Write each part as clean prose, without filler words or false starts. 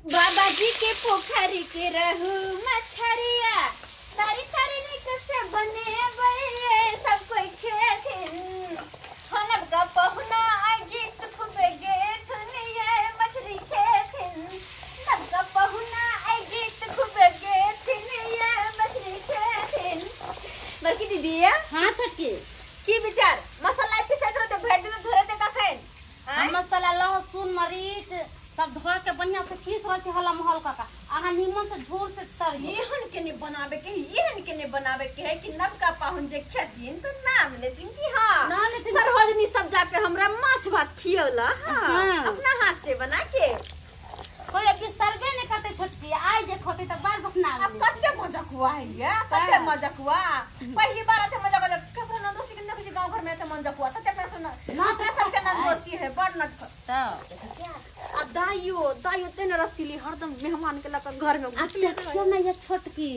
बाबा जी के पोखर के रहू मछरिया तारी तारी निक से बने सब कोई खेथिन हनब का पहुना आई गीत खूबे गेथुन ये मछली खेथिन नब का पहुना आई गीत खूबे गेथिन ये मछली खेथिन। बड़की दीदी। हाँ छोटकी। की विचार मसाला पीसैत रहते भरि दिन धोरते कखन? मसाला लहसुन मरीच सब धो के बढ़िया से पीस रहल छै हला महल काका अहाँ नीमन से झोर से तर एहन के नहीं बनावे के एहन के नहीं बनावे के है कि नवका पाहुन जे खेथिन तो नाम लेथिन कि हाँ नाम लेथिन। सरहोजनी सब जाके हमरा माछ भात खियौला। हाँ, हाँ। अपना हाथ से बना के। कोई बिसरबे नहीं करते छोटकी आई जे खोते त बार बखना। अब कते मजाक हुआ है ये कते मजाक हुआ पहली बार आते मजाक हुआ ककरो नंदोसी के नखी गांव घर में आते मजाक हुआ तते अपना सुन अपना सबके नंदोसी है बड़ नटखट। अब दाइयो दाइयो तेने रसीली हरदम मेहमान के लग घर में घुसले। क्यों नहीं ये छोटकी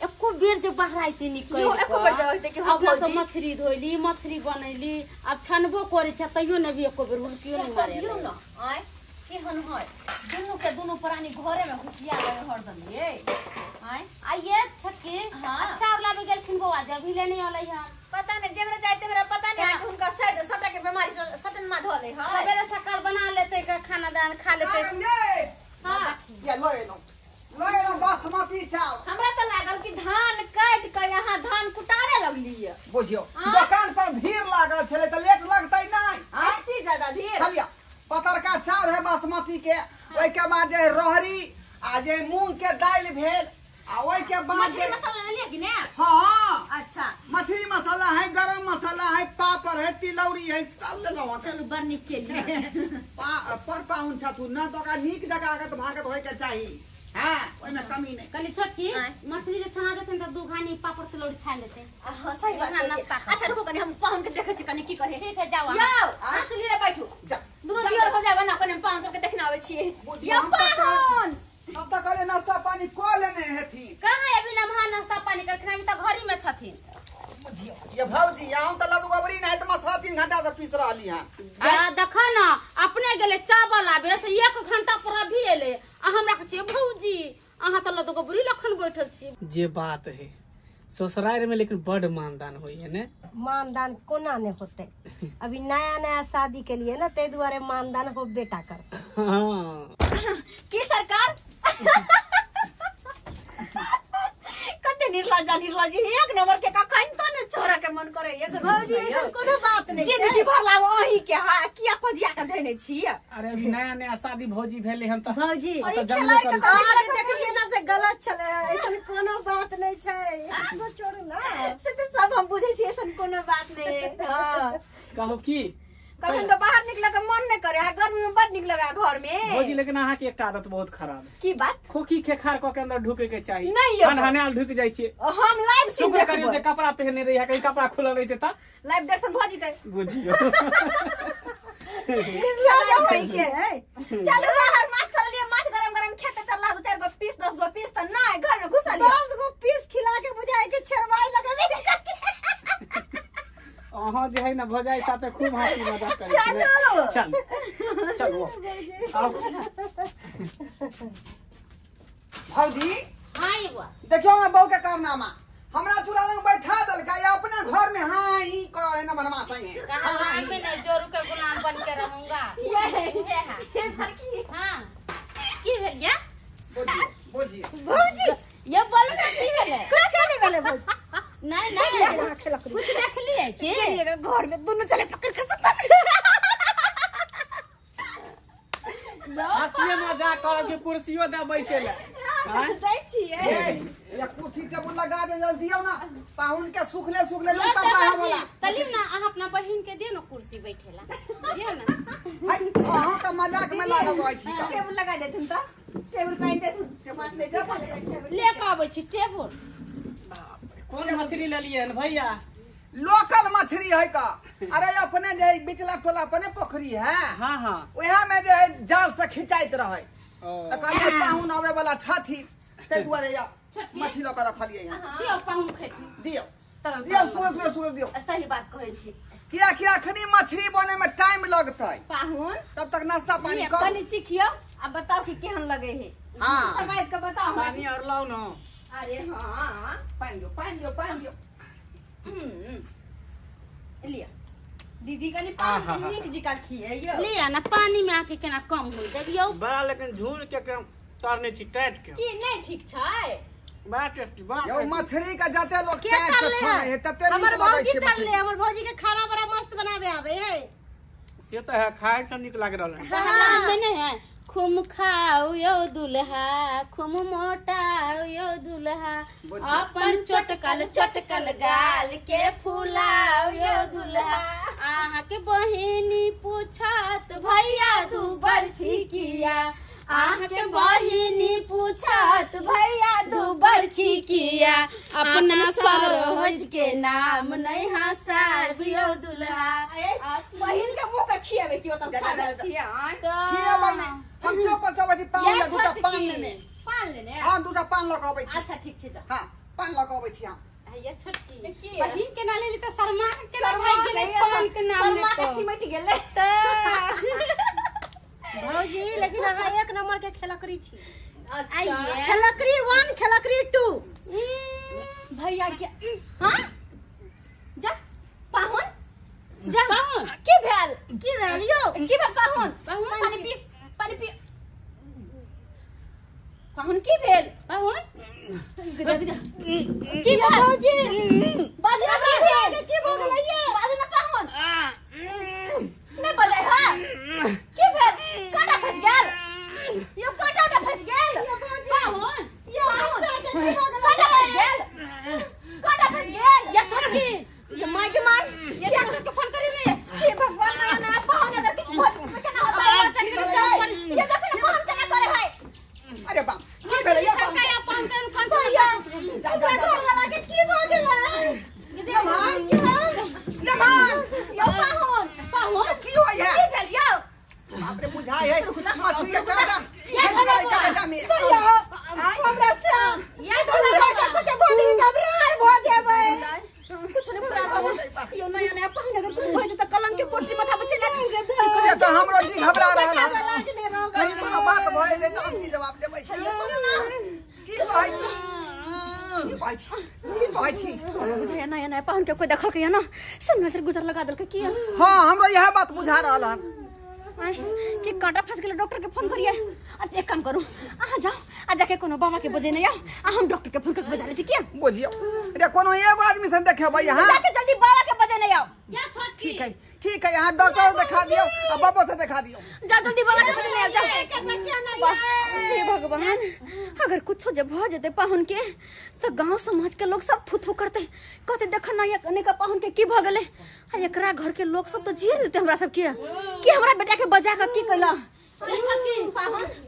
एको बेर जे बाहर आइते निकल यो एको बेर जे कि अपना सब मछली धोइली मछली बनैली अब छनबो करे छै तैयो ने भी एको बेर हुलकियो नहीं मारे ना। आय केहन है दुनू के दुनू प्राणी घरे में घुसिया गए हरदम ये। आय आ ये छोटकी। हाँ। चावल लाबे गेलखिन बौआ जब भी लेने अलै हन पता नहीं जेमरा जाए तेमरा पता नहीं आज हुनका सट सटा के बीमारी सटन मा धोले। हां सबेरे सकाल बना लेते के खाना दान खा लेते। हां ये लो लो बासमती चावल। हमरा त लागल कि धान काट के यहां धान कुटारे लगली है। बुझियो दुकान पर भीड़ लागल छले त लेट लगतै नै। हां इतनी ज्यादा भीड़ खालिया पतरका चाउर है बासमती के ओइ के बाद जे रहरी आ जे मूंग के दाल भेल आ ओइ के बाद मछली मसाला ले लिया कि ने? हां अच्छा मछली मसाला है गरम मसाला है पापड़ है तिलौरी है सब ले लो। चलू बड़ नीक के लिए पर पाहुन छथु न तो का नीक जगह आगत भागत होय के चाही। हां ओइ में कमी नहीं। कली छोटकी मछली जे छना देथिन त दू घानी पापड़ तिलौरी छान लेते। हां सही बात है। अच्छा रुको कनी हम पाहुन के देखै छी कनी की करे। ठीक है जाओ जाओ हां सुनी रे बैठू जा दुनू दियर हो जाबे ना कनी हम पाहुन सबके देखना आबै छी। या पाहुन अब तक कहले नाश्ता पानी को लेने हेथी कहां अभी नमहा नाश्ता पानी करखना अभी त घरी में छथिन। ये भौजी हम त लदु गबरी नहीं त मसाला 3 घंटा से पीस रहली हां। जा देखा ना अपने गेले चावल आबे से 1 घंटा पर अभी एले आ हमरा के छे भौजी अहाँ त लदु गबरी लखन बैठल छी। जे बात है ससुराल में लेकिन बड़ मानदान होई है ने। मानदान कोना ने होते अभी नया नया शादी के लिए ना ते दुआरे मानदान हो बेटा कर। हां की सरकार कते निर्लज्जा निर्लज्जी एक नंबर के कखन तो ने छोरा के मन करे एक भौजी ऐसन कोनो बात नहीं जिंदगी भर लाव अही के हां किया पजिया के धैने छी। अरे अभी नया नया शादी भौजी भेले हन त भौजी त जन्म कर आज देखिए ना से गलत छले ऐसन कोनो बात नहीं छै आगो छोड़ू ना से त सब हम बुझै छी ऐसन कोनो बात नहीं। हां कहू की कखन तो बाहर निकले के मन नहीं करे आ गर्मी में बड़ निक लगा घर में भौजी। लेकिन अहाँ के एकटा आदत बहुत खराब है। की बात? खोखी खेखार क के अंदर ढुके के चाही हनहनाल ढुक जाय छी। हम लाइव सीन शुक्र करियो जे कपड़ा पहने रही है कहीं कपड़ा खुलल रहते त लाइव दर्शन भ जते बुझियो। चलू बाहर माछ कर लिए माछ गरम गरम खेते त लागू 4 गो पीस 10 गो पीस त ना घर में घुसा लियो 10 गो पीस खिला के बुझाय के छेरवाई लगाबे। अहाँ जे है ना भौजाई साथे खूब हंसी मजाक करै छी। चलू चल चलू आओ भौजी। हां ये बुआ देखियो ना बहू के कारनामा हमरा चूल्हा लग बैठा देलकै अपना घर में। हां ई कर है ना मनमा संगे कहां हम भी नहीं जोरू के गुलाम बन के रहूंगा। ये ये फरकी। हां की भेल ये बोलिए बोलिए भौजी ये बोलू ना की भेलै? कुछ नहीं भेलै भौजी। नहीं नहीं कुछ देखलिए के घर में दोनों चले पकड़ के सुता हंसिए मजाक करब के कुर्सियो दे बैसे ले दै छियै। ये कुर्सी टेबुल लगा दे जल्दी आओ ना पाहुन के सुखले सुखले लोग तब रहा वाला। तली ना अहाँ अपना बहिन के दियो ना कुर्सी बैठेला दियो ना। हाय अहाँ त मजाक में लागल रहै छी। टेबुल लगा देथिन त टेबुल पाइन देथिन ले के आबै छी टेबुल। कौन मछली लेलिए हन भैया? लोकल मछली है का। अरे अपने जे बिचला टोला अपने पोखरी है। हां हां ओहा में जे है जाल से खिंचाइत रहे त कहलिए पाहुन आवे वाला छथि तै दुआरे या मछली ल के रखलिए हन। दियो पाहुन खेथिन दियो दियो सुरे सुरे सुरे दियो। सही बात कहै छी। किया किया अखनी मछली बने में टाइम लगतै। पाहुन तब तक नाश्ता पानी करू। कनी चिखियो आ बताओ कि केहन लगे है। हां सब आइब के बताओ। पानी और लाओ ना। अरे हां पानी दियो, पानी दियो, पानी दियो। लिया दीदी कनी पानी नीक जिका खियैयो। लिया ना पानी में आके केना कम होई देबियो। बड़ा लेकिन झूल के तरने छी टाइट के। की नहीं ठीक छै? बड़ा टेस्टी बड़ा। यो मछली का जाते लोग टाइट से छाने है तते नीक लगै छै। हमर हमर भौजी के खाना बड़ा मस्त बनावे आवे है। से त है खाए से नीक लाग रहल है। हां मैंने है खुम खाओ यो दुल्हा खुम मोटाओ यो दुल्हा अपन चटकल चटकल गाल के फुलाओ यो दुल्हा। आहा के बहिनी पूछत भैया दू बरछी किया। आहा के बहिनी पूछत भैया दू बरछी किया। अपना सरोज के नाम नहीं हंसाबियो दुल्हा। बहिन के मुंह के खियाबे की ओतऽ खा छियै। खियाबै नै हम चौप पर सब पान ले दूटा पान लेने। पान लेने? हां दूटा पान ल के अबै छी। अच्छा ठीक छै जा। हां पान ल के अबै छी हम। हैया छोटकी बहिन के ना लेली त शर्मा के केना भाग गेलै पान के नाम शर्मा के सिमट गेलै। त भौजी लेकिन अहाँ एक नंबर के खेलकरी छी। अच्छा खेलकरी 1 खेलकरी 2 भैया के। हां जा पाहुन जा। पाहुन की भेल? की भेल यो? की भेल पाहुन? पानी पी, पानी पी। पाहुन की भेल? पाहुन की भेल भौजी? बाजू ना की भेल? की भऽ गेलै ये? बाजू ना पाहुन नहीं बजै है। की भेल? कांटा फंस गेल यो? कांटा उटा फंस गेल पाहुन? यो कांटा फंस गेल, कांटा फंस गेल। या छोटकी ये my के my ये डॉक्टर के फोन करी रे। हे भगवान नया नया पाहुन अगर किछ भऽ केना होता है? ये देखो ना पाहुन केना करे है। अरे बाप की भेलै ये? पाहुन के फोन जा जा जा के की भऽ गेलै? लम्हान लम्हान यो पाहुन पाहुन की होय है? की भेल यो? बाप रे बुझाय है मछली के काटा फंस गेलै काटा में। भैया हमरा से या कुछ भऽ गेलै त हमरा हार भऽ जेबै। कुछ नहीं पूरा यो नया नया पाहुन अगर कुछ भऽ जेतै कलंक के पोटरी माथा पर चलि जायत। से त हमरो जी घबरा रहल है। कहीं कोनो बात भए जेतै त हम की जवाब देबै? की कहै छी? की कहै छी? की कहै छी? बुझाय नया नया पाहुन के कोई देखलकै ना सब नजर गुजर लगा देलकै की? हां हमरो इएह बात बुझा रहल हन कि कांटा फंस गेलै। डॉक्टर के फोन करिए। एक काम करू अहाँ जाओ आ जाके कोनो बाबा के बजेने आउ आ हम डॉक्टर के फोन करके बजा लै छी। किया बुझियो रे कोनो एगो आदमी से देखेबै यहाँ जाके जल्दी बाबा के बजेने आउ। या छोटकी ठीक है ठीक है यहाँ डॉक्टर देखा दियो आ बाबो से देखा दियो। जा जल्दी बाबा के बजेने आउ जा। हे भगवान अगर कुछो जे भ जेतै पाहुन के त गांव समाज के लोग सब थू थू करते कहते देख ना ये का पाहुन के की भ गेलै। आ एकरा घर के लोग सब त झेर देते हमरा सब के कि हमरा बेटा के बजा के की कैला। पाहुन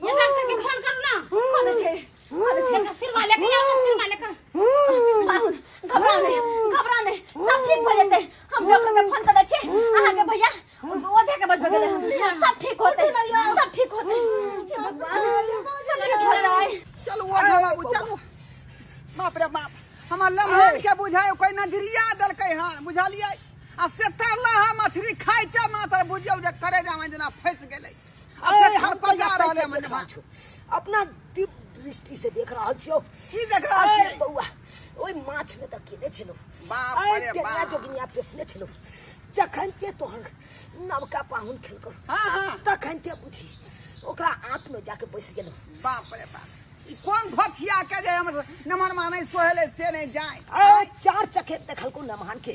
ये डॉक्टर के फोन करू ना। कह दे छै कह दे छै सिरमा लेके आओ ना सिरमा लेके। पाहुन घबरा नहीं घबरा नहीं सब ठीक भ जेतै। हम डॉक्टर के फोन कर दै छी अहाँ के भैया ओझा के बजबे गेलै सब ठीक होतै सब ठीक होतै। हे भगवान सब ठीक हो जाए। चलू ओझा बाबू चलू। बाप रे बाप हमर लम्हर के बुझाय कोई नजरिया देलकै हन बुझलियै। आ से तरला है मछली खाइते मात्र बुझियौ जे करे जामे जेना फंस गेलै। आ से थरपजा रहलै मन अपना दिव्य दृष्टि से देख रहल छियौ। की देख रहल छियै बौआ? ओहि माछ में त केने छलौ बाप रे बाप जोगिनिया पेसने छलौ। जखन ते तोहर नवका पाहुन खेलकौ हां हां तखन ते बुझी ओकरा आंत में जाके बैस गेलौ। बाप रे बाप ई कोन भथिया के जे हमर नमन मानै सोहेले से नहीं जाय। अरे चार चखेत देखलकौ नमहान के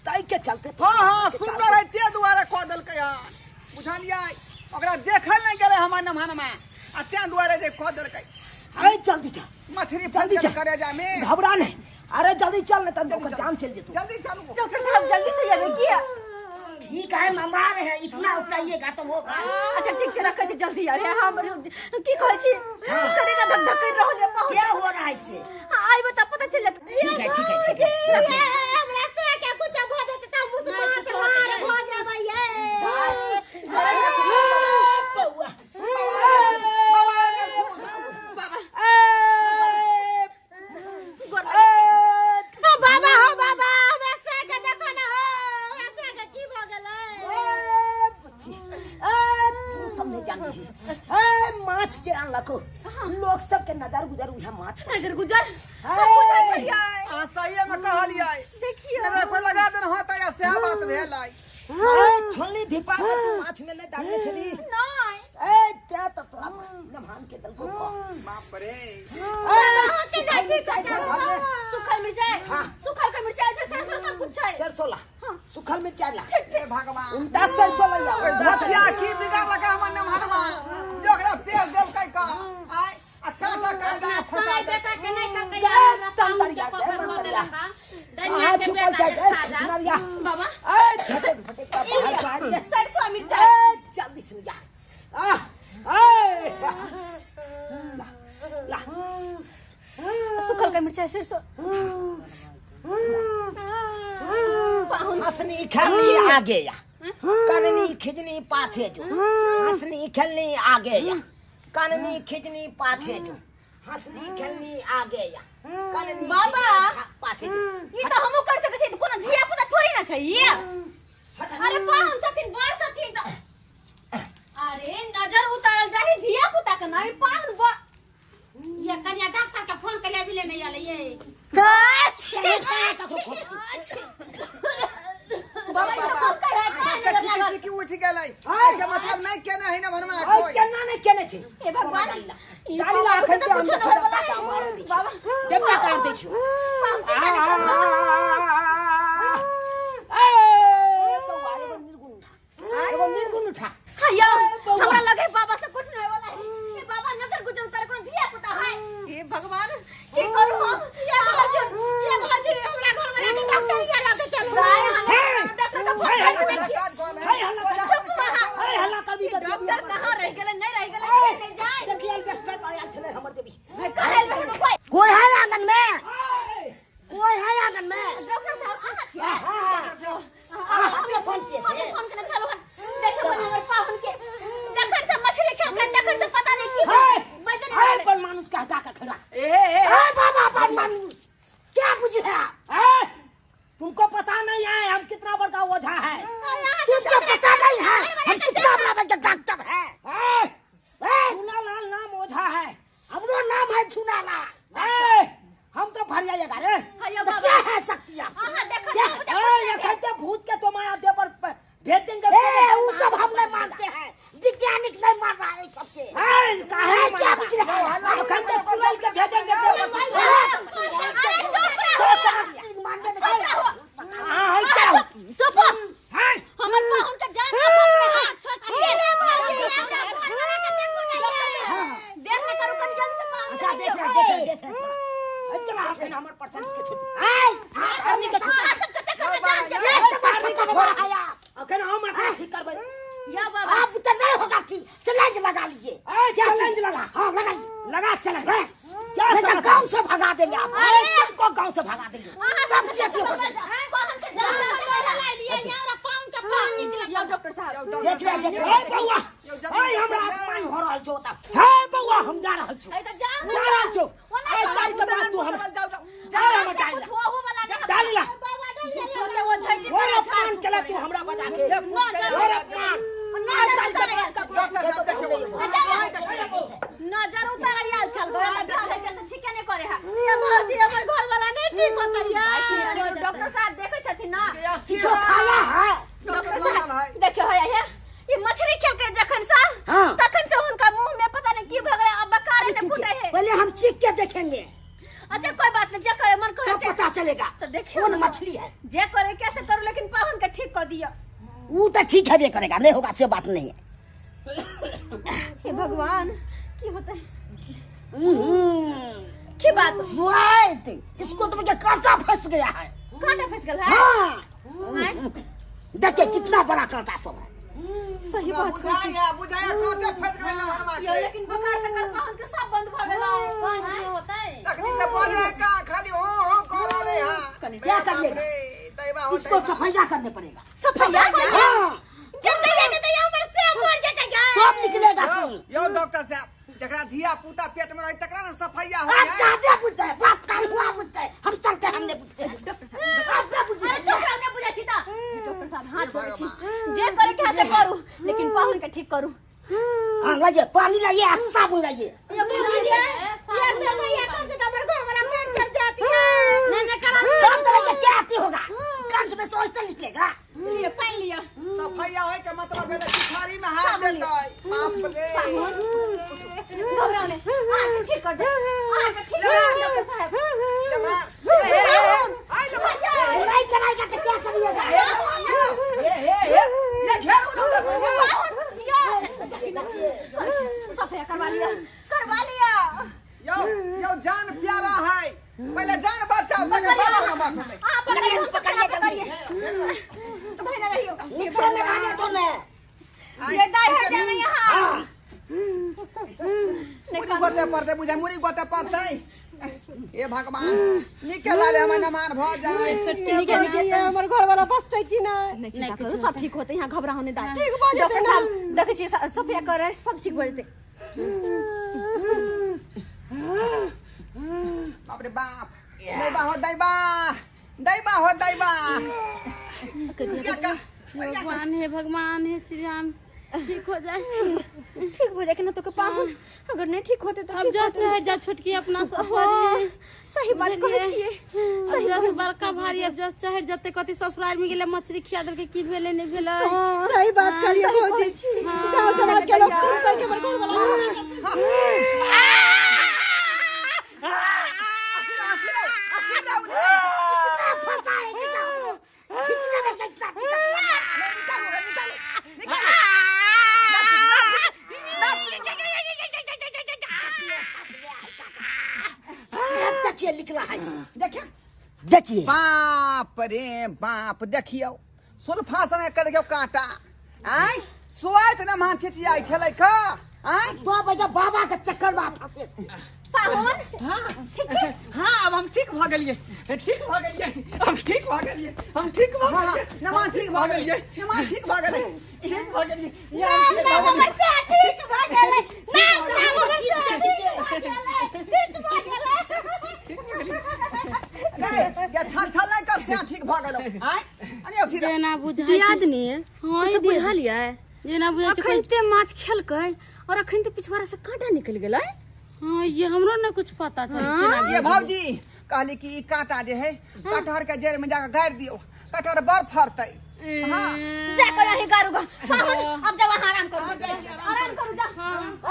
तै के चलते। हां हां सुंदर है ते दुआरे कह देलकै हन बुझलियै। ओकरा देखल नहीं गेलै हमर नमहान में आ ते दुआरे जे कह देलकै। अरे जल्दी चल मछली जल्दी करे जा में घबरा नहीं। अरे जल्दी चल नहीं तब ओकर जान चल जेतौ। जल्दी चलू डॉक्टर साहब जल्दी से आबे किया? ठीक है मंगा रहे हैं इतना उठाइएगा तो होगा। अच्छा ठीक छै रखै छी जल्दी आबे। हम की कहै छी करेगा धक धक कर रहल है। क्या हो रहा है इसे? हां आइबे त पता चल जात। ठीक है ठीक है ठीक है हमरा से के कुछ भऽ जेतै त मुँह से मार भऽ जेबै ये। बौआ बाबा बाबा हो बाबा हमरा से के देखो ना हो हमरा से के की लोग सब के नजर गुजर उहे माछ पर। नजर गुजर हम बुझै छलियै। हां सही में कहलियै। देखियो नजर कोई लगा देन होता या से बात भेलै। छोलनी धीपा के तू माछ में नहीं डालने छली। नहीं ए त्या त तोरा नमहान के दल को बाप रे। सुखल मिरचाई, सुखल मिरचाई, सुखल के मिरचाई छै, सरसों सब कुछ छै। सरसों ला, सुखल मिरचाई ला। हे भगवान उनता सरसों ला या धोतिया की बिगाड़ लगा हमर नमहनमा जो ओकरा पेट देलकै का आय आ काटा कर दा साई बेटा के नहीं करके ए, यार तंतरिया, पाहुन के ए, पकड़ तंतरिया। देलक का कहाँ डनिया के छुपल बेटा छै के ए, खा जा छुछुनरिया। बाबा ए झटे फटे का बाहर बाहर के सरसों मिरचाई ए जल्दी से जा। आ ए ला ला सुखल के मिरचाई सरसों पाहुन हंसनी खेलनी आगे या कननी खिजनी पाछे जो। हंसनी खेलनी आगे या कननी खिजनी पाछे जो। हंसनी खेलनी आगे या कननी बाबा। खिजनी पाछे जो। ई त हमहु कर सकै छी, कोनो धिया पुता थोड़ी ना छै ये। अरे पाहुन छथिन बड़ छथिन त अरे नजर उतारल जाही धिया पुता के ना पाहुन बड़ ये कन्या डॉक्टर के फोन कले भी लेने आले ये। बाबा ई सब कहे का नजर लागल की उठ गेलै के मतलब नहीं केने है नमहनमा ए कोई केना नहीं केने छै। हे भगवान ई डाली ला बाबा अखन के के हम कुछो न होय वाला है। बाबा देवता कर दै छियो। पाहुन चिंता नहीं करू। ए बौआ एगो निर्गुण उठा, एगो निर्गुण उठा। हाँ यौ हमरा लगे बाबा से कुछ नहीं होय वाला है। हे बाबा नजर गुजर उतार कोनो धिया पुता है। हे भगवान की करू हम? ये बाबूजी, ये बाबूजी हमरा घर में राखी डॉक्टर या लगे चलू। डॉक्टर के फोन कर के देखियो। हे हल्ला कर, चुप रहा। अरे हल्ला करबी त देवी डॉक्टर कहाँ रह गेलै नहीं रह गेलै से नहीं जाए। देखिए एल्बेस्टर पर आयल छलै हमर देवी। कहे बैठल कोई कोई है आंगन में? कोई है आंगन में? डॉक्टर साहब कहाँ छियै? अहाँ के फोन किए हमने फोन केने छलहुँ हन। देखियौ कनि हमर पाहुन के जखन से मछली खेलकै तखन से पता नहीं की हे बजने हे लगलै। पर मानुस के हटा के खड़ा। ए ए ए बाबा पर मानुस क्या बुझे आप? ए तुमको पता नहीं है हम कितना बड़का ओझा है। तुमको पता नहीं है हम कितना बड़ा बड़ा डॉक्टर है। ए ए चूनालाल नाम ओझा है। हमरो नाम है चूनालाल। ए हम तो भर जाएगा रे। हाँ यौ तो बाबा क्या है शक्ति आप? अहाँ देखो क्या? ना, मुझे ए कुछ ये नहीं कहते भूत के तुम्हारा देह पर भेज देंगे। ए वो सब हम नहीं मानते हैं, वैज्ञानिक नहीं मान रहा है सबके। ए काहे ए, क्या बुझ रहे हैं? हम कहते चुड़ैल के भेजेंगे देह पर। अरे चुप रहो, मानने चुप रहो, हां है क्या? चुप हो। है हमर पाहुन के जान आफत में है। ये बाबूजी हमरा घर वाला के देखो ना ये। देख ना करू कन जल्दी से पाहुन अच्छा के देख देखियौ। रहे देख रहे देख रहे चला अखन हमर परसेंट के छुट्टी। ए आदमी के छुट्टी। अहाँ सब के चक्कर में जान ये चले। सब खत्म हो रहा है। अखन हम अखन ठीक करबै। या बाबा आप तो नहीं होगा ठीक, चैलेंज लगा लीजिए। ए चैलेंज लगा। हाँ लगाइए, लगा चैलेंज। क्या नहीं तो समझ? गांव से भगा देंगे आप। अरे तुमको गांव से भगा देंगे। अहाँ सब के चक्कर में पाहुन के जान ला लिए यार पाहुन के पाहुन निकला। या डॉक्टर साहब देख रहे देख रहे ए बौआ ए हमरा अपमान भऽ रहल छौ ओतऽ। हे बौआ हम जा रहल छौ, ए त जाउ जा रहल छौ। ए तारीख के बाद तू हम जाओ जाओ जा हमर डाली कुछ हुआ वाला नहीं। डाली ला। बाबा डाली ला वो छै और अपमान केला तू हमरा बजा के। और अपमान नजर उतार डॉक्टर साहब देखियो नजर उतार आयल छल घर के से ठीक नहीं करे है। ये बाबूजी हमर घर वाला नहीं ठीक होता यार। डॉक्टर साहब देखे छथिन ना किछो खाया है? डॉक्टर डॉक्टर लाल है। साहब देखियो है ये ये मछली खेल के जखन से हाँ। तखन से उनका मुंह में पता नहीं की भऽ गेलै अब बकार ने फूटे है। पहले हम चीख के देखेंगे अच्छा कोई बात नहीं, जे करे मन करे तब से पता चलेगा तो देखियो कौन ना। मछली है। जे करे कैसे करू लेकिन पाहुन के ठीक कर दियो। वो तो ठीक है करेगा, नहीं होगा से बात नहीं है। हे भगवान की होता है की बात? स्वाद इसको तो मुझे कांटा फंस गया है। कांटा फंस गया है? हाँ देखिए कितना बड़ा कांटा सब है। सही बात बुझाया बुझाया कांटा फंस गेलै नमहरमा यो के। लेकिन बकार तकर पाहुन के सब बंद भ गेलै। कौन चीज होता है? तखनी से बोले का खाली हो हो कर रहले हां। क्या करिएगा? दैबा हो इसको सफाइया करने पड़ेगा। सफाइया? हाँ जल्दी जल्दी हमर से मर जेतै गे। सब निकलेगा खून। यो डॉक्टर साहब जकरा धिया पुता पेट में रही तकरा ना सफाइया हो आप ज्यादा बुझते हैं, बाप का हुआ बुझते हैं, हम चलते हैं, हमने बुझते हैं। डॉक्टर साहब आप क्या बुझे? अरे चुप रहो, नहीं बुझै छी त। डॉक्टर साहब हाथ जोड़ै छी, जे करे के हाथ से करू लेकिन पाहुन के ठीक करू। हाँ लाइए पानी लाइए, साबुन लाइए। यो ये ये सफाइया कर दे हमर घर वाला पेट कर जाती है। नहीं नहीं करा तब तरह के क्या आती होगा, कंठ में सोच से निकलेगा। लियो पानी लियो। सफैया होय के मतलब भेलै पिठारी में हाथ देतै। बाप रे, घबराओ ने, आके ठीक कर दे, आके ठीक कर दे डॉक्टर साहब। जमार हे हे आइ ले नहीं कराएगा तो क्या करिएगा? हे हे हे ये घेरू दो। सफाइया करवा लिया, करवा लिया। यो यो जान प्यारा है, पहले जान बचाओ तकर बाद कोनो बात होतै। आप पकड़िए, पकड़िए, पकड़िए, धइले रहियो। नीचे में रहने दो ने। ये दाई हट जाना यहाँ। मुड़ी गोते पड़तै, बुझा मुड़ी गोते पड़तै। हे भगवान, निके लाले हमर नमान भ जाए। निके निके हमर घर वाला बचतै कि ना? नहीं चिंता करू, सब ठीक होते, यहाँ घबरा होने दाई। ठीक भ जेतै डॉक्टर साहब, देखै छियै सफाइया करे सब ठीक भ जेतै। बाप रे बाप, दैबा हो दैबा, दैबा हो दैबा। भगवान हे, भगवान हे श्री राम, ठीक हो जाए, ठीक हो जाए कि ना तो के पाहुन, अगर नहीं ठीक होते तो अब जा चाहे जा छोटकी अपना सब सही बात कहै छियै। सही जस बड़का भारी अब जस चढ़ जते कथी ससुराल में गेले मछली खिया देलके, की भेले नहीं भेले। सही बात कहलियै भौजी, गांव समाज के लोग सुन करके हमर घर वाला फंसा है कितना खींचने में कितना निकालो निकालो निकालो। देखिए निकला है, देखिए देखिए। बाप रे बाप, देखियो सुल्फा सने कर देखियो कांटा आय सोआत न मान छिचियाई छलै का आय 2 बजे बाबा के चक्कर में फंसे पाहुन। हां ठीक छै। हां अब हम ठीक भ गेलियै, ठीक भ गेलियै, हम ठीक भ गेलियै, हम ठीक भ गेलियै। नमान ठीक भ गेलियै, नमान ठीक भ गेलै, ठीक भ गेलियै। नाम नाम हमर से ठीक भ गेलै, नाम नाम हमर से ठीक भ गेलै, ठीक भ गेलै, ठीक भ गेलियै। गए ये छल छल नहीं कर से ठीक भ गेलो आय अरे अथी जेना बुझाइ दियादनी। हां सब बुझलियै, जेना बुझाइ छै। अखन ते माछ खेलकै और अखन ते पिछवाड़ा से कांटा निकल गेलै। हाँ ये हमरो न कुछ पता चल। ये भौजी कहली कि ई कांटा जे है कटहर के जड़ में जाकर गाड़ दियो, कटहर बड़ फरतै। हां जा कर रही गारूगा पाहुन, अब जा वहां आराम करू, आराम करू जा।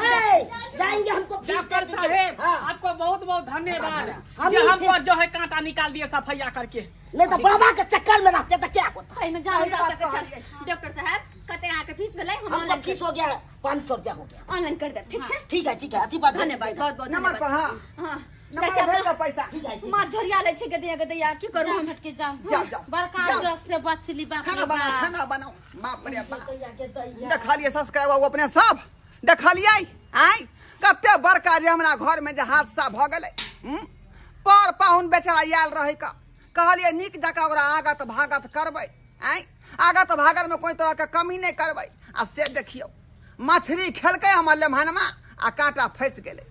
ए जाएंगे हमको फीस डॉक्टर दे दीजिए। साहेब आपको बहुत बहुत धन्यवाद जे हमको जो है कांटा निकाल दिए सफाइया करके, नहीं तो बाबा के चक्कर में रहते तो क्या होता। एमे जाओ जा चल। डॉक्टर साहब कते अहाँ के फीस भेलै? हम हमको ऑनलाइन फीस हो गया 500 रुपया हो गया, ऑनलाइन कर देब। ठीक छै, ठीक है ठीक है। अति बात धन्यवाद, बहुत बहुत नंबर पर। हां हां नंबर भेज दो पैसा। ठीक है, माछ झोरिया लै छै गदैया गदैया, की करू हम? छटके जाओ जाओ जाओ, बड़का जस से बचली। बाप खाना रे बनाओ, बाप। खाना बनाओ। बाप रे बाप, देखलियै सब्सक्राइब बाबू अपने सब देखलियै आय कते बड़का जे हमरा घर में जे हादसा भ गेलै। पर पाहुन बेचारा आयल रहै का, कहलियै नीक जकाँ ओकरा आगत भागत करबै, आय आगत भागत में कोई तरह के कमी नहीं करबै। आ से देखियौ मछली खेलकै हमर लेमहनमा आ कांटा फँसि गेलै।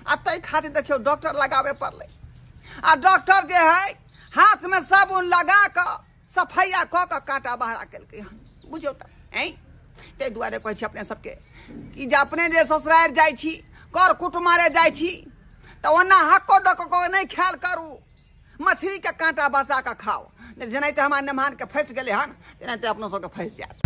आ ताहि खातिर देखियौ डॉक्टर लगाबे पड़लै। आ डॉक्टर जे है हाथ में साबुन लगा कऽ सफैया कऽ कऽ कांटा बहरा केलकै हन, बुझियौ तऽ। ऐं ताहि दुआरे कहै छी अपने सबके कि जे अपने जे ससुरारि जाइ छी, कर कुटुमारे जाइ छी, तऽ ओना हक्को डक्को नहि खायल करू, मछली के कांटा बसा कऽ खाउ। जेनाहिते हमरा नेमान के फँसि गेलै हन तेनाहिते अपनो सबके फँसि जायत।